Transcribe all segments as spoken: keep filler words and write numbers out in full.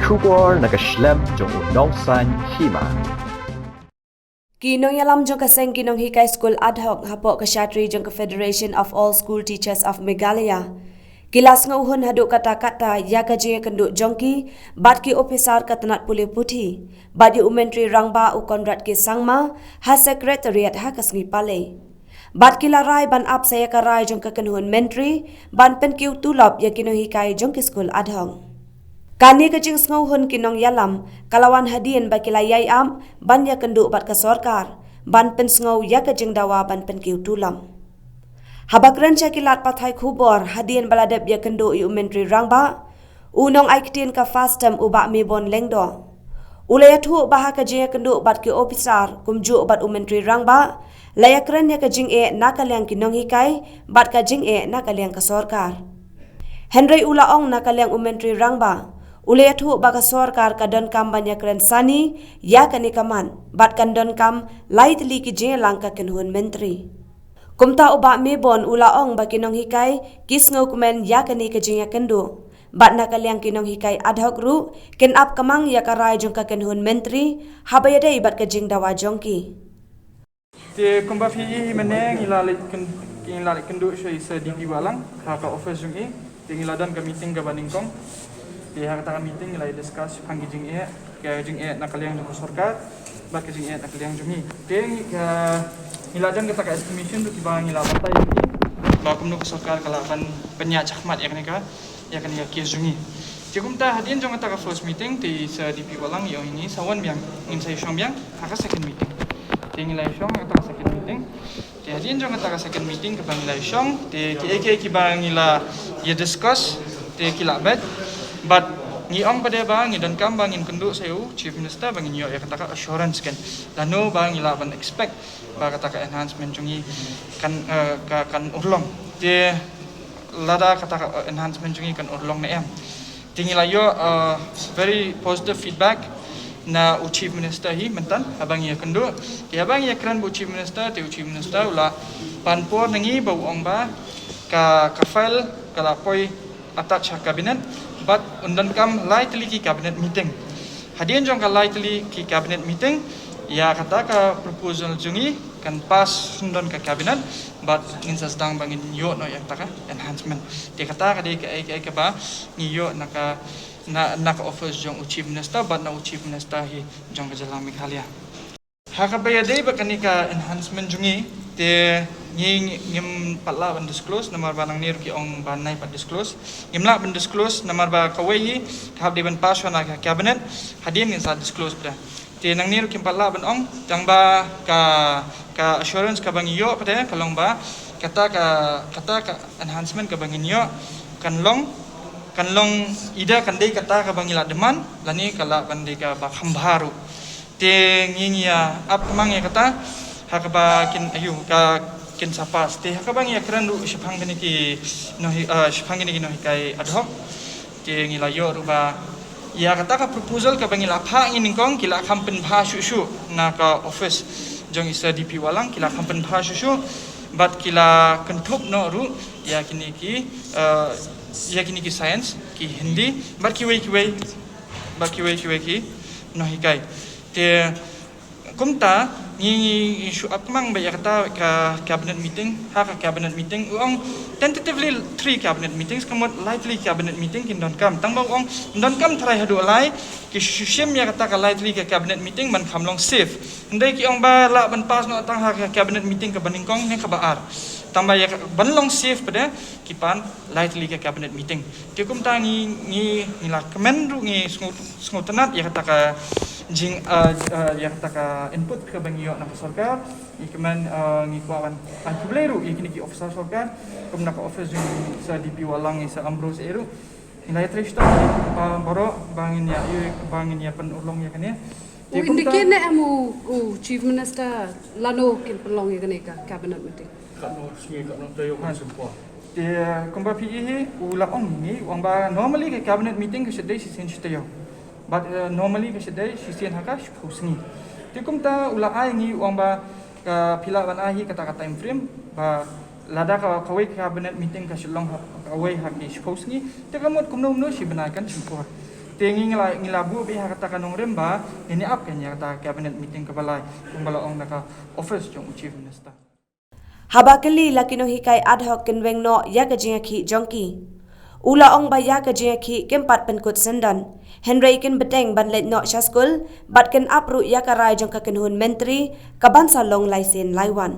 Khubor na ka shlem jong u nongsan hima. Ki nongïalam jong ka seng ki nonghikai skul ad hoc hapoh ka shatri jong ka Federation of All School Teachers of Meghalaya, ki la sngewhun haduh katta katta ïa ka jingïakynduh jong ki bad ki ophisar ka tnat pule puthi bad ïa u Myntri Rangbah u Conrad K Sangma ha Secretariat ha ka sngi Palei. Bad ki la rai ban ap sa ïa ka rai jong ka kynhun myntri ban pynkiew tulop ïa ki nonghikai jong ki skul ad hoc. Kane ka jingsngewhun ki nongïalam ka la wan hadien ba ki la ïai ap ban ïakynduh bad ka sorkar ban pynsngew ïa ka jingdawa ban pynkiew tulop. Haba kren sha ki lad pathai khubor hadien ba la dep ïakynduh ïa u Myntri Rangbah, u nongai ktien ka FAST-CHAM u Bah Mebon Lyngdoh u la ïathuh ba ha ka jingïakynduh bad ki ophisar kumjuh bad u Myntri Rangbah, la ïakren ïa ka jingeh na ka liang ki nonghikai bad ka jingeh na ka liang ka sorkar. Hynrei u la ong na ka liang u Myntri Rangbah u la ïathuh ba ka sorkar ka donkam ban ïakren sani ïa kane ka mat bad kan donkam lai tylli ki jingïalang ka kynhun myntri. Kumta u Bah Mebon u la ong ba ki nonghikai ki sngewkmen ïa kane ka jingïakynduh bad na ka liang ki nonghikai ad hoc ruh kin ap kmang ïa ka rai jong ka kynhun myntri haba ïadei bad ka jingdawa jong ki. Te kumba phi i mynne ngi la leit kyn-, ngi la leit kynduh sha i Sir D P Wahlang ha ka office jong i. Te ngi la don ka meeting kaba nyngkong. Te ha kata ka meeting ngi la discuss shaphang ki jingeh, ka jingeh na ka liang jong ka sorkar bad ka jingeh na ka liang jong ngi. Te ngi ka, ngi la don kata ka estimation ruh kiba ngi la batai ïa ki ba kumno ka sorkar ka lah ban pynïaid shakhmat ïa kane ka, ïa kane ka case jong ngi. Te kumta hadien jong kata ka first meeting te i Sir D P Wahlang i ong ïa ngi sa wan biang, ngin sa ïashong biang ha ka second meeting. Te ngi la ïashong ha kata ka second meeting. Te hadien jong kata ka second meeting kaba ngi la ïashong te kiei kiei kiba ngi la ïa discuss te ki la beit. Bad ngi ong pat de ba ngi donkam ba ngin kynduh sa ïa u Chief Minister ba ngin ïoh ïa kata ka assurance kan lano ba ngi lah ban expect ba kata ka enhancement jong ngi kan, eh, ka, kan urlong. Te lada kata ka, eh, enhancement jong ngi kan urlong ne em. Te ngi la ïoh, eh, very positive feedback na u Chief Minister hi mynta haba ngi ïakynduh. Te haba ngi ïakren bad u Chief Minister te u Chief Minister u la pan por na ngi ba u ong ba ka, ka file ka la poi attach ha cabinet bad un donkam lai tylli ki cabinet meeting. Hadien jong ka lai tylli ki cabinet meeting ïa kata ka proposal jong ngi kan pass sngewdon ka cabinet bad ngin sa sdang ba ngin ïoh noh ïa kata ka enhancement. Te kata ka dei kaei kaei kaba ngi ïoh na ka, na, na ka office jong u Chief Minister bad na u Chief Minister hi jong ka jylla Meghalaya. Ha kaba ïadei bad kane ka enhancement jong ngi te ngi, ngi, ngim pat lah ban disclose namar ba nangne ruh ki ong ba nai pat disclose. Ngim lah ban disclose namar ba kawei hi ka hap dei ban pass sha na ka cabinet hadien ngin sa disclose pat. Te nangne ruh kim pat lah ban ong tang ba ka, ka assurance kaba ngi ïoh pat ka long ba kata ka, kata ka enhancement kaba ngin ïoh kan long, kan long either kan dei kata kaba ngi la demand lane ka lah ban dei kaba kham bha ruh. Te ngi ngi ïa ap kmang ïa kata ha kaba kin, ayu, ka kin sa pass. Te ha kaba ngi ïa kren ruh shaphang kine ki nonghi-, eh, shaphang kine ki nonghikai ad hoc. Te ngi la ïoh ruh ba ïa kata ka proposal kaba ngi la phah ngi nyngkong ki la kham pynbha shuh shuh na ka office jong i Sir D P Wahlang, ki la kham pynbha shuh shuh bad ki la kynthup noh ruh ïa kine ki, eh, ïa kine ki science, ki Hindi bad kiwei kiwei, bad kiwei kiwei ki nonghikai. Te kumta ngi, ngi, ngi shu ap kmang ba ïa kata ka cabinet meeting, ha ka cabinet meeting u ong tentatively three cabinet meetings, ka mut lai tylli cabinet meeting kin donkam. Tang ba u ong donkam tharai haduh lai, ki shu shim ïa kata ka lai tylli ka cabinet meeting ban kham long safe. Hynrei ki ong ba lah ban pass noh tang ha ka cabinet meeting kaba nyngkong ne kaba ar. Tang ba ïa ka ban long safe pat ki pan lai tylli ka cabinet meeting. Te kumta ngi, ngi, ngi la kmen ruh ngi sngewtynnat ïa kata ka jing, eh, eh, ïa kata ka input kaba ngi ïoh na ka sorkar. Ngi kmen, eh, ngi kwah ban ai khublei ruh ïa kine ki officer sorkar kum na ka office jong i Sir D P Wahlang, i Sir Ambrose ruh. Ngi la ïatrei shitom ïa ki, eh, baroh ba ngin ïa, ïa, ba ngin ïa pynurlong ïa kane. Te u kumta indicate ne em u, u Chief Minister lano kin pynlong ïa kane ka cabinet meeting? Katno sngi, katno taïew, ha, sngewbha. Te kumba phi i hi u la ong ngi, u ong ba normally ka cabinet meeting ka sdang shisien shi taïew. But, eh, normally ka sdang shisien ha ka shiphew sngi. Te kumta u la ai ngi, u ong ba ka phi lah ban ai hi kata ka time frame ba lada ka, kawei ka cabinet meeting ka shu long ha, kawei ha ki shiphew sngi, te ka mut kumno kumno shi bnai kan shim por. Te ngi la, ngi la buh beit ha kata ka nongrim ba ngin ïa ap keiñ ïa kata ka cabinet meeting kaba lai, kumba la ong na ka office jong u Chief Minister. Haba kylli la ki nonghikai ad hoc kin weng noh ïa ka jingïakhih jong ki. U la ong ba ïa ka jingïakhih kim pat pynkut syndon, hynrei kin bteng ban leit noh sha skul bad kin ap ruh ïa ka rai jong ka kynhun myntri kaban sa long lai sien lai wan.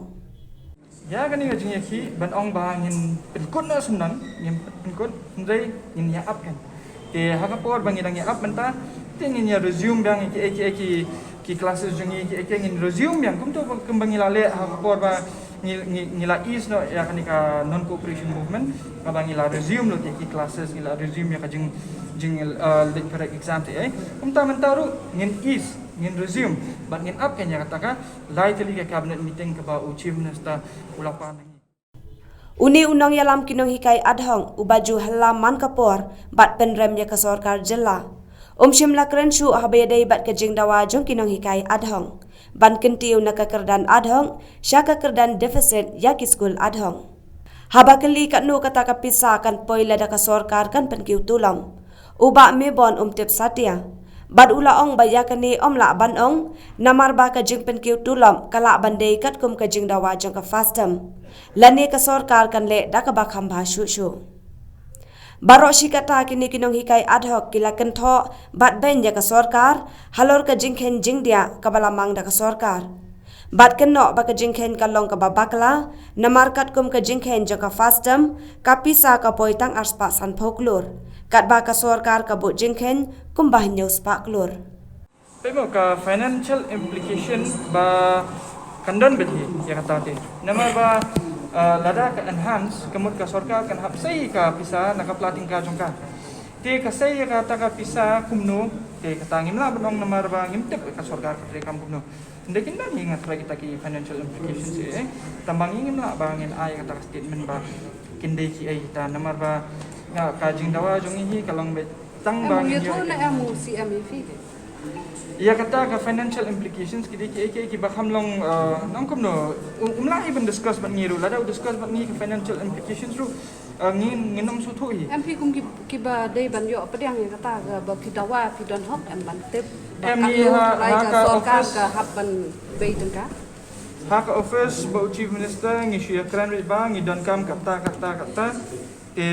Ïa kane ka jingïakhih ban ong ba ngin pynkut noh syndon, ngim pat pynkut, hynrei ngin ïa ap keiñ. Te ha ka por ba ngi dang ïa ap mynta, te ngin ïa resume biang ïa ki, ïa ki, ïa ki, ki classes jong ngi, ïa ki, ïa ki ngin resume biang kumto ba, kumba ngi la leh ha ka por ba ngi, ngi, ngi la ease noh ïa kane ka non cooperation movement, kaba ngi la resume lut ïa ki classes, ngi la resume ïa ka jing, jing, uh, leit pyrshah exam te, eh. Kumta mynta ruh ngin ease, ngin resume bad ngin ap keiñ ïa kata ka lai tylli ka cabinet meeting kaba u Chief Minister u la pan. Une u nongïalam ki nonghikai ad hoc uba ju hylla man ka por bad pynrem ïa ka sorkar jylla, um shym la kren shuh haba ïadei bad ka jingdawa jong ki nonghikai ad hoc ban kyntiew na ka kyrdan ad hoc sha ka kyrdan deficit ïa ki skul ad hoc. Haba kylli katno kata ka pisa kan poi lada ka sorkar kan pynkiew tulop, u Bah Mebon um tip satia bad u la ong ba ïa kane ym lah ban ong, namar ba ka jingpynkiew tulop ka lah ban dei katkum ka jingdawa jong ka FAST term, lane ka sorkar kan leh da kaba kham bha shuh shuh. Baroh shi katta kine ki nonghikai ad hoc ki la kynthoh bad beiñ ïa ka sorkar halor ka jingkheiñ jingdiah kaba la mang da ka sorkar. Bad kynnoh ba ka jingkheiñ ka long kaba bakla, namar katkum ka jingkheiñ jong ka FAST term, ka pisa ka poi tang arspah sanphew klur, katba ka sorkar ka buh jingkheiñ kumba hynñiew spah klur. Peit mo ka financial implication ba kan don beit hi ïa kata te. Namar ba, uh, lada ka enhance, ka mut ka sorkar kan hap sei ka pisa na ka pla tyngka jong ka. Te ka sei ïa kata ka pisa kumno, te kata ngim lah ban ong namar ba ngim tip ka sorkar ka treikam kumno. Hynrei kin don hi nga trai kita ki financial implications eh. Tang ba ngi ngim lah ba ngin ai kata ka statement ba kin dei ki ei kita namar ba nga ka jingdawa jong ngi hi ka long beit tang ba ngin ïoh. Em u C M ïa phi de. Ïa kata ka financial implications ki dei ki ei ki ei kiba kham long, uh, nang kumno. Um, um lah hi ban discuss bad ngi ruh, lada u discuss bad ngi ka financial implications ruh. Ah, ngin, ngin ym sngewthuh hi. Em phi kum ki, kiba dei ban ïoh pdiang ïa kata ka ba phi dawa phi don hok em ban tip. Em hi ha, ha ka sorkar office ka hap ban bei tyngka. Ha ka office ba u Chief Minister ngi shu ïakren beit ba ngi donkam kata, kata, kata. Te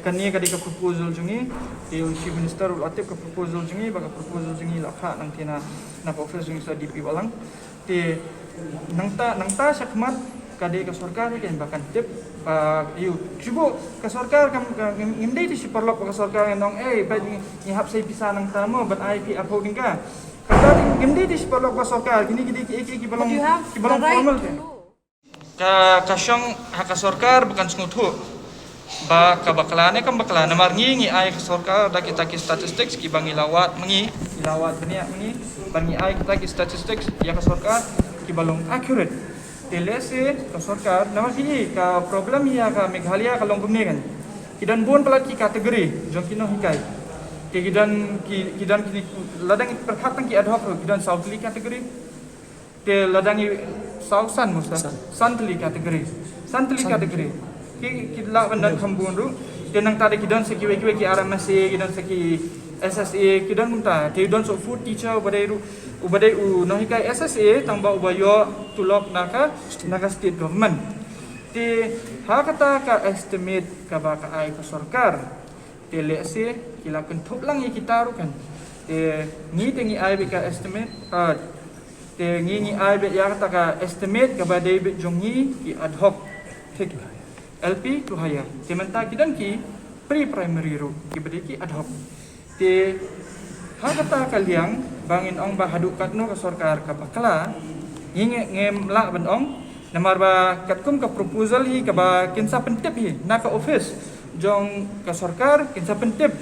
kane ka dei ka proposal jong ngi. Te u Chief Minister u la tip ka proposal jong ngi ba ka proposal jong ngi la phah nangta na, na ka office jong ngi sa D P Balang. Te nangta, nangta shakhmat ka dei ka sorkar hi kan ba kan tip ba ïa u. Shuh ka sorkar kam, kam ngim, ngim dei te shi paralok ba ka sorkar ngan ong eh ba ngi, ngi hap sei pisa nangta mo ban ai phi arphew tyngka. Kata dei ngim dei te shi paralok ba sorkar kine ki dei ki, ki, ki ba long, ki ba long formal te. Ka, ka shong ha ka sorkar ba kan sngewthuh. Ba ka bakla ne kam bakla namar ngi ngi ai ka sorkar da kita ki statistics kiba ngi la wad ma ngi, ngi la wad bniah ma ngi, ba ngi ai kita ki statistics ïa ka sorkar kiba long accurate. Te lehse ka sorkar namar ki ka problem ïa ka Meghalaya ka long kumne kan. Ki don bun palat ki category jong ki nonghikai. Te ki don ki, ki don ki lada ngi pyrkhat tang ki ad hoc ruh ki don saw tylli category. Te lada ngi saw san mo san. San. San tylli category. San tylli category. Ki, ki lah ban don kham bun ruh. Te nangta de ki don sa kiwei kiwei ki R M S A, ki don sa ki S S A, ki don kumta. Te don sa food teacher uba dei ruh, uba dei u nonghikai S S A tang ba uba ïoh tulop na ka, na ka state government. Te ha kata ka estimate kaba ka ai ka sorkar. Te lehse ki la kynthup lang ïa kita ruh kan. Te ngi te ngi ai beit ka estimate, ah, te ngi ngi ai beit ïa kata ka estimate kaba dei beit jong ngi ki ad hoc. Thik. L P to higher. Te mynta ki don ki pre-primary ruh kiba dei ki ad hoc. Te ha kata ka liang ba ngin ong ba haduh katno ka sorkar ka bakla ngi ngi ngim lah ban ong. Namar ba katkum ka proposal hi kaba kin sa pyntip hi na ka office jong ka sorkar kin sa pyntip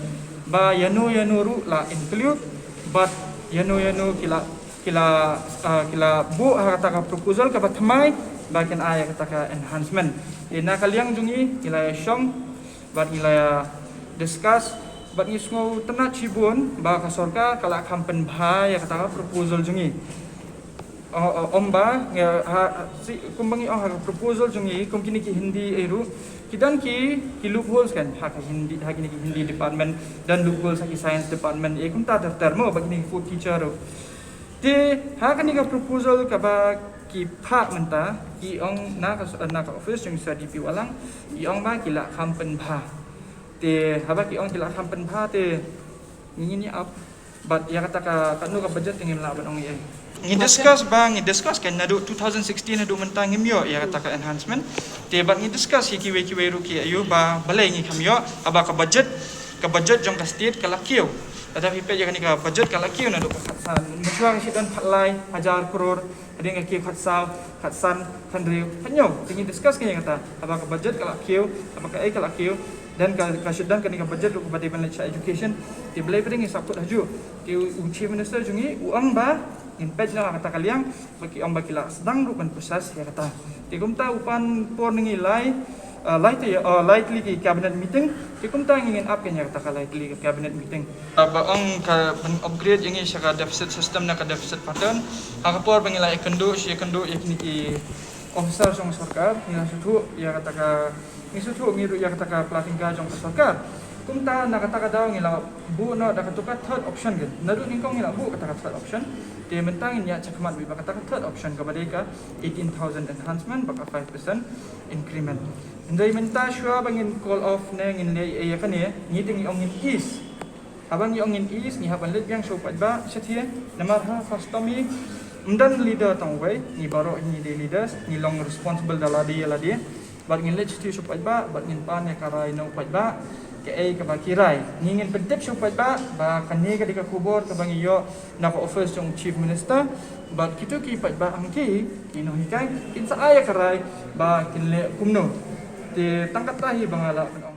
ba ïano ïano ruh la include bad ïano ïano ki la, ki la, ah, ki la buh ha kata ka proposal kaba thymmai ba kin ai kata ka enhancement. Te na ka liang jong ngi ngi la ïa shong bad ngi la ïa discuss bad ngi sngewtynnat shibun ba ka sorkar ka la kham pynbha ïa kata ka proposal jong ngi. Ong ba, kumba ngi ong ha ka proposal jong ngi, kum kine ki Hindi ei ruh, ki don ki, ki loopholes kan, ha ka Hindi, ha kine ki Hindi department, don loopholes ha ki science department, e kumta ter ter mo, ba kine ki fourth teacher ruh. Te, ha kane ka proposal kaba ki phah mynta, ki ong na ka, na ka office jong Sir D P Wahlang, ki ong ba ki la kham pynbha. Te, haba ki ong ki la kham pynbha te, ngi ngin ïa ap. Bad ïa kata ka, katno ka budget te ngim lah ban ong ei ei. Ngi discuss ba, ngi discuss kan naduh two thousand sixteen haduh mynta ngim ïoh ïa kata ka enhancement. Te bad ngi discuss ïa kiwei kiwei ruh ki ïa u ba balei ngi kham ïoh, haba ka budget, ka budget jong ka state ka la kiew. Lada phi peit ïa kane ka budget ka la kiew naduh ka khatsan. Mynshwa ka shait don khatlai hajar klur, hadien ka kiew khatsaw, khatsan, khathynriew, khathynñiew. Te ngi discuss kan ïa kata. Haba ka budget ka la kiew, haba kaei ka la kiew. Don ka, ka shait don kane ka budget ruh kaba dei ban leit sha education. Te balei pat ngi sahkut hajuh. Te u, u Chief Minister jong ngi u ong ba ngin peit noh ha kata ka liang, ba ki ong ba ki la sdang ruh ban process ïa kata. Te kumta u pan por na ngi lai, ah, lai te, ah, lai tylli ki cabinet meeting. Te kumta ngi ngin ap kan ïa kata ka lai tylli ka cabinet meeting. Ah, ba ong ka ban upgrade ïa ngi sha ka deficit system na ka deficit pattern. Ha ka por ba ngi la ïakynduh, shu ïakynduh ïa kine ki officer jong sorkar, ngi la sngewthuh ïa kata ka, ngi sngewthuh ngi ruh ïa kata ka pla tyngka jong ka sorkar. Kumta na kata ka daw ngi la buh noh da kata ka third option kan. Naduh nyngkong ngi la buh kata ka third option. Te mynta ngin ïa shakhmat beit ba kata ka third option kaba dei ka eighteen thousand enhancement bad ka five percent increment. Hynrei mynta shuwa ba ngin call off ne ngin leh ïa kane, ngi te ngi ong ngin ease. Haba ngi ong ngin ease, ngi hap ban leit biang sha u paidbah shathie, namar ha first term ym don leader tang uwei, ngi baroh ngi dei leaders, ngi long responsible da lade ïa lade. Bad ngin leit shathie sha u paidbah, bad ngin pan ïa ka rai na u paidbah, kaei kaba ki rai. Ngi ngin pyntip sha u paidbah ba kane ka dei ka khubor kaba ngi ïoh na ka office jong u Chief Minister. Bad kito ki paidbah hangtei, ki nonghikai, kin sa ai ïa ka rai ba kin leh kumno. Te tang kata hi ba nga lah ban ong.